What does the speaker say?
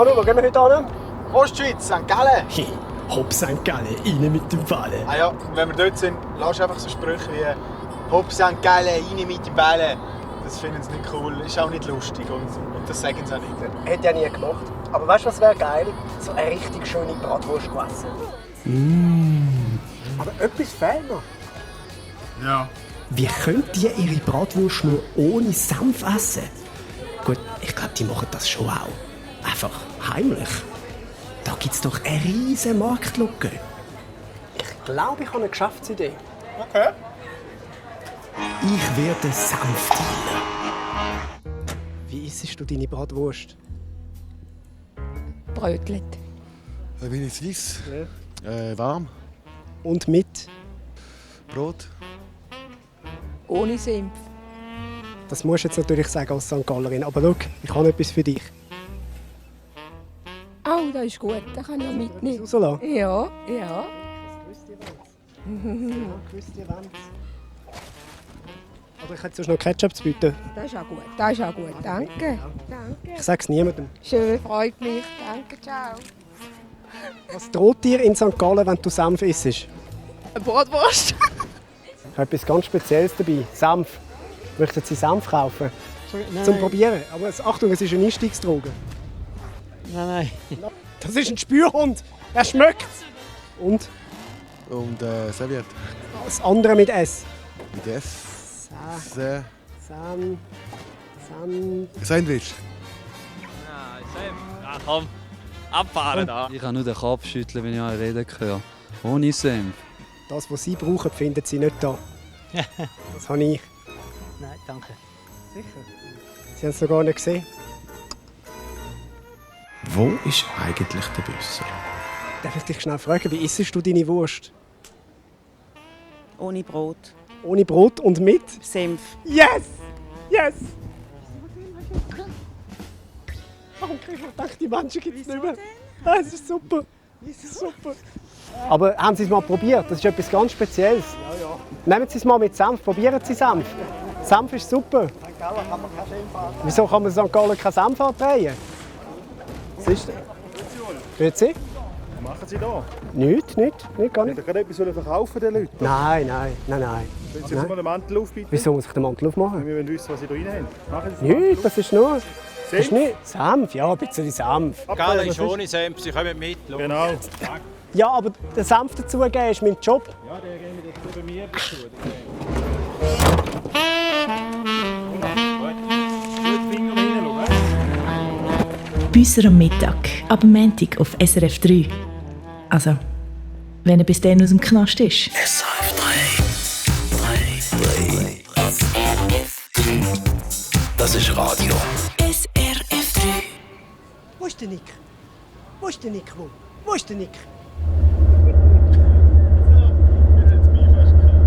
Manu, wo gehen wir heute hin? Ostschweiz, St. Gallen. Hey, Hopp St. Gallen, rein mit dem Ballen. Ah ja, wenn wir dort sind, lass einfach so Sprüche wie «Hopp St. Gallen, rein mit dem Ballen». Das finden sie nicht cool, ist auch nicht lustig und das sagen sie auch nicht. Hätte ich ja nie gemacht. Aber weißt du, was wäre geil? So eine richtig schöne Bratwurst gegessen. Aber etwas fehlt noch. Ja. Wie könnt ihr ihre Bratwurst nur ohne Senf essen? Gut, ich glaube, die machen das schon auch. Einfach heimlich. Da gibt es doch eine riesige Marktlücke. Ich glaube, ich habe eine Geschäftsidee. Okay. Ich werde Senf dealen. Wie isst du deine Bratwurst? Brötlet. Wie ich es weiss. Warm. Und mit? Brot. Ohne Senf. Das musst du jetzt natürlich sagen als St. Gallerin. Aber schau, ich habe etwas für dich. Oh, das ist gut. Das kann ich auch mitnehmen. Rauslassen? Ja. Gewusst ihr wollt. Oder ich hätte sonst noch Ketchup zu bieten. Das ist auch gut. Danke. Danke. Ich sage es niemandem. Schön, freut mich. Danke, ciao. Was droht dir in St. Gallen, wenn du Senf isst? Eine Bratwurst. Ich habe etwas ganz Spezielles dabei. Senf. Möchten Sie Senf kaufen? Zum Probieren. Aber Achtung, es ist eine Einstiegsdroge. Nein. Das ist ein Spürhund. Er schmeckt's. Und Und Serviette. das andere mit S. Mit S. Sandwich. Ja, komm, abfahren da. Ich kann nur den Kopf schütteln, wenn ich eine Rede höre. Ohne Senf. Das, was Sie brauchen, finden Sie nicht da. Das habe ich. Nein, danke. Sicher? Sie haben es noch gar nicht gesehen. Wo ist eigentlich der Büsser? Darf ich dich schnell fragen, wie isst du deine Wurst? Ohne Brot. Ohne Brot und mit? Senf. Yes! Yes! Danke, ich dachte, die Menschen gibt es nicht mehr. Das ist super. Das ist super. Aber haben Sie es mal probiert? Das ist etwas ganz Spezielles. Ja, ja. Nehmen Sie es mal mit Senf. Probieren Sie Senf. Senf ist super. St. Gallen kann man keinen Senf antreiben. Wieso kann man St. Gallen keinen Senf antreiben? Was ist das? Grüezi. Was machen Sie da? Nichts, gar nicht. Wollt ihr gerade etwas verkaufen den Leuten? Nein. Wollen Sie jetzt mal den Mantel aufbieten? Wieso muss ich den Mantel aufmachen? Wir wollen wissen, was Sie da rein haben. Machen Sie den Nichts, das ist nur... Das ist Senf? nicht Senf, ja, ein bisschen Senf. Gallen ist ohne Senf, Sie kommen mit. Los. Genau. Ja, aber den Senf dazugeben ist mein Job. Ja, der gehen wir dazu bei mir dazu. Gut, Finger rein, schau. Büsser am Mittag, ab Montag auf SRF 3. Also, wenn er bis dann aus dem Knast ist. SRF 3. Das ist Radio. SRF 3. Wo ist der Nick? Wo ist der Nick? Wo ist der Nick?